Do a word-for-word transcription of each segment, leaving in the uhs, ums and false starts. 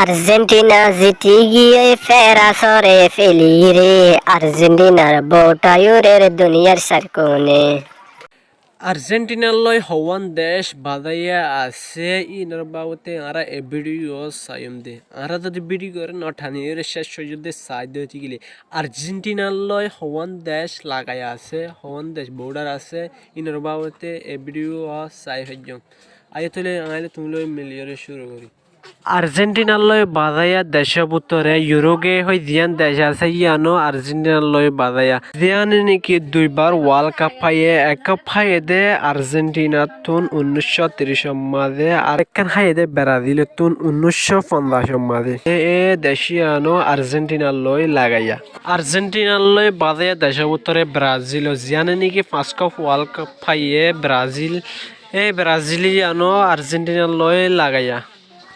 Argentina ziti giyé Frasore feliré, Argentinar bouta urer duniyar sar kune. Argentinar loi howán dec bazaiya asé, inor babote añára e video saiyum de. Añára zodi video re no thaniyóre céc foijjonto sai de óite gile, Argentinar loi howán dec lagai asé, howán dec border asé, inor babote e video sai faijjum. Aiyó tóile añára tuáñra loi miliyóre cúru gorí. Argentinar loi bazaiya decór bútore Uruguay hoi ziyán dec asé, yíano Argentinar loi bazaiya. Ziyáne niki duibar World Cup faiye, ekkán faiye de Argentinattún unnúiccó tirícor mazé, ar ekkán faiye de Brazílottún unnúiccó fonzacor mazé. E, e dec yíano Argentinar loi lagaiya. Argentinar loi bazaiya decór bútore Brazíl, ziyáne niki fañs kóp World Cup faiye Brazíl, e Brazíl yíano Argentinar loi lagaiya.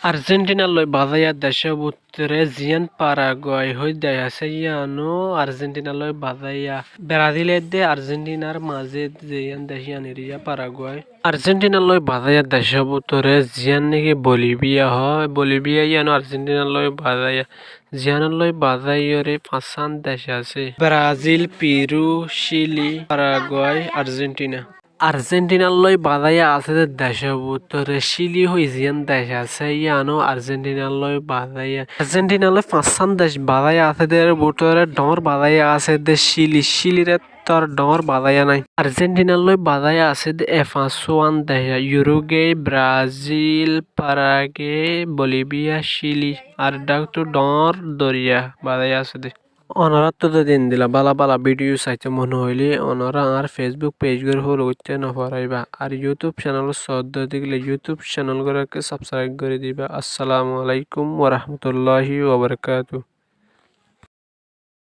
Argentinar loi bazaiya decór bútore ziyán Paraguay hoi dec asé, yíano Argentinar loi bazaiya. Brazíl edde Argentinar mazé ziyán dec yían eriya Paraguay. Argentinar loi bazaiya decór bútore ziyán niki Bolivia hoi, Bolivia yíano Argentinar loi bazaiya. Ziyánor loi bazaiyóre fañsán dec asé, Brazíl, Peru, Chile, Paraguay, Argentina. Argentinar loi bazaiya asé de decór bútore Chile hoi ziyán dec asé, yíano Argentinar loi bazaiya. Argentinar loi fañsán dec bazaiya asé de bútore dhoóñr bazaiya asé de Chile, Chile re tor dhoóñr bazaiya nái. Argentinar loi bazaiya asé de e fañsán dec, Uruguay, Brazíl, Paraguay, Bolivia, Chile, ar dhaktu dhoóñr doriya bazaiya asé de. Onoráttu zodi endilla bála bála video saito mone hoilé, onorá añár Facebook page gán follow goittó no furaiba. Ar YouTube channel sóddo óite gile YouTube channel gán subscribe gorí diba. Assalamu alaikum wa rahmatullahi wa barakatuhu.